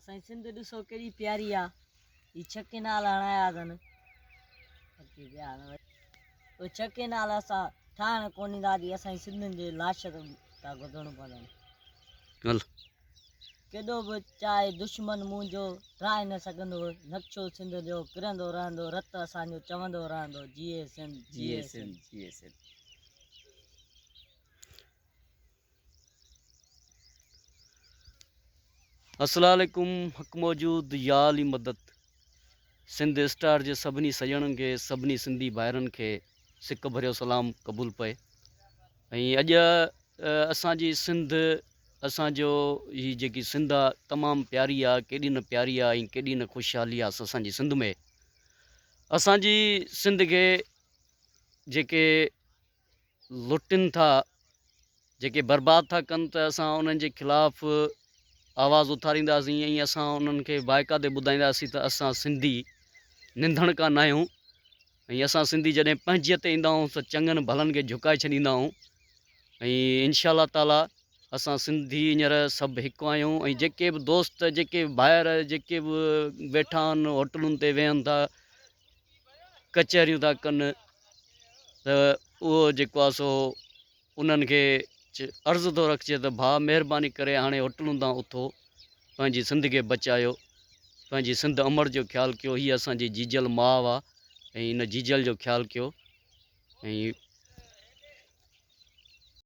اسان جي سنڌ ڏسو ڪيڏي پياري آ. هي ڇهه ڪينال هڻايا اٿن. اچي پيا هاڻي وري. اهي ڇهه ڪينال اسان ٺاهڻ ڪونه ڏينداسين. اسان جي سنڌين جي لاش تان گذرڻو پوندن. هل. ڪيڏو به چاهي دشمن منهنجو ڊاهي نه سگهندو. نقشو سنڌ جو ڪرندو رهندو. رت اسان جو چوندو رهندو. جيئي سنڌ جيئي سنڌ جيئي سنڌ. السلام عليڪم حق موجود يا علي مدد سنڌ اسٽار جي سڀني سڄڻن کي سڀني سنڌي ڀائرن کي سڪ ڀريو سلام قبول پئي ۽ اڄ اسان جي سنڌ اسان جو هي جيڪي سنڌ آ تمام پياري آ ڪيڏي نه پياري آ ۽ ڪيڏي نه خوشحالي آ اسان جي سنڌ ۾ اسان جي سنڌ کي جيڪي لٽن ٿا، جيڪي برباد ٿا ڪن ته اسان انهن جي خلاف آواز اٿارينداسين ۽ اسان انهن کي باقاعدي ٻڌائينداسين ته اسان سنڌي ننڌڻڪا ناهيون ۽ اسان سنڌي جڏهن پنهنجي تي ايندا آهيون ته چڱن ڀلن کي جهڪائي ڇڏيندا آهيون ۽ انشاء الله تعالي اسان سنڌي هينئر سڀ هڪ آهيون ۽ جيڪي به دوست جيڪي به ڀائر جيڪي به ويٺا آهن هوٽلن تي ويهن ٿا ڪچهريون ٿا ڪن ته اهو جيڪو آهي سو انهن کي عرض ٿو رکجي ته ڀاء مهرباني ڪري هاڻي هوٽلن تان اٿو پنهنجي سنڌ کي بچايو پنهنجي سنڌ امڙ جو خيال ڪيو هي اسان جي جيجل ماء آهي ۽ ان جيجل جو خيال ڪيو ۽